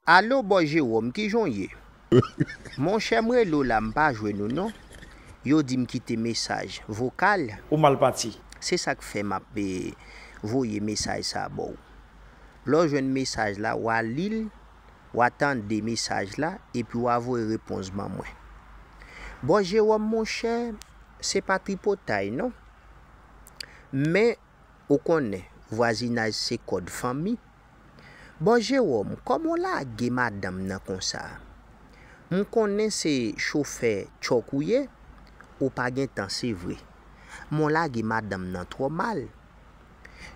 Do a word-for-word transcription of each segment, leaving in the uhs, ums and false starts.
Alo, bò Jewòm, kijan w ye? Monchè, m rele w la, m pa jwenn ou non. Yo di m kite mesaj vokal. Ou mal pati. Se sa k fè m ap, e, voye mesaj sa a ba w. Lè w jwenn mesaj la, w a li l, w a tande mesaj la, epi w a voye repons ban mwen. Bò Jewòm, monchè, se pa tripotay non. Men, ou konnen, vwazinaj se kòd fanmi. Bò Jewòm, kòman w lage madanm nan konsa? M konnen se chofè tchòk ou ye, ou pa gen tan, se vre. Men w lage madanm nan twò mal.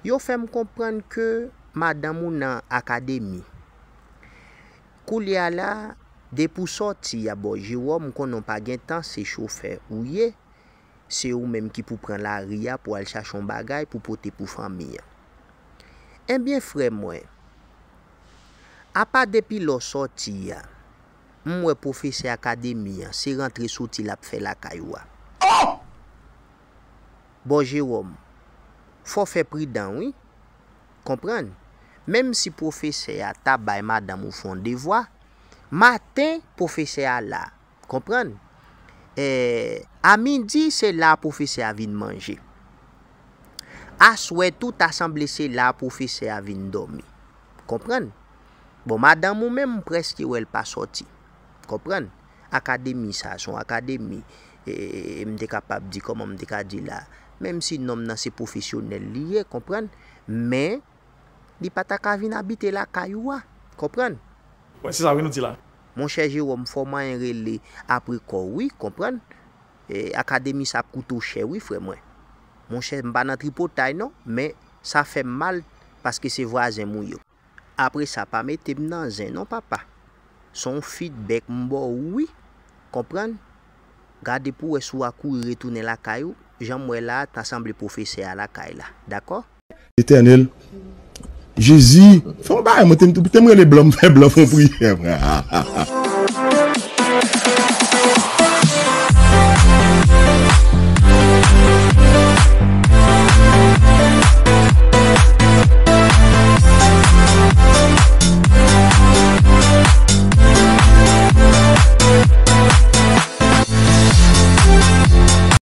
Yo fè m konprann ke madanm ou nan akademi. Koulye a la, depi w sòti a bò Jewòm, m konnen w pa gen tan, se chofè ou ye. Se ou menm ki pou pran lari a pou al chache yon bagay pou pote pou fanmi an. Ebyen, frè mwen, apa depi lè w sòti a, m wè pwofesè akademi an, se rantre soti l ap fè lakay ou a. Oh! Bò Jewòm, fò w fè pridan, wi. Konprann? Menm si pwofesè a ta bay madanm ou fè yon devwa, maten, pwofesè a la. Konprann? E, a midi, se la pwofesè a vin manje. Aswè tou, ta sanble se la pwofesè a vin dòmi. Konprann? Bon, madanm ou menm, m prèske wè l pa sòti. Konprann? Akademi sa, se yon akademi, e, e, e, m te kapab di, kòman m te ka di la, menm si nonm nan se pwofesyonèl li ye, konprann? Men, li pa ta ka vin abite lakay ou a. Konprann? Wè, se sa wi nou di la. Monchè Jewòm, fò mwayen rele apre kò w wi, konprann? E, akademi sa ap koute w chè wi, frè mwen. Monchè, m pa nan tripotay non, men sa fè m mal paske se vwazen m ou ye. Apre sa, pa mete m nan zen non, papa. Se yon feedback m ba w wi, konprann? Gade pou w wè si w a kouri retounen lakay ou, jan m wè la a, ta sanble pwofesè a lakay la, dakò? Letènèl, Jezi, fè yon bagay, mwen te, te m rele blan, m fè blan fè yon priyè, frè.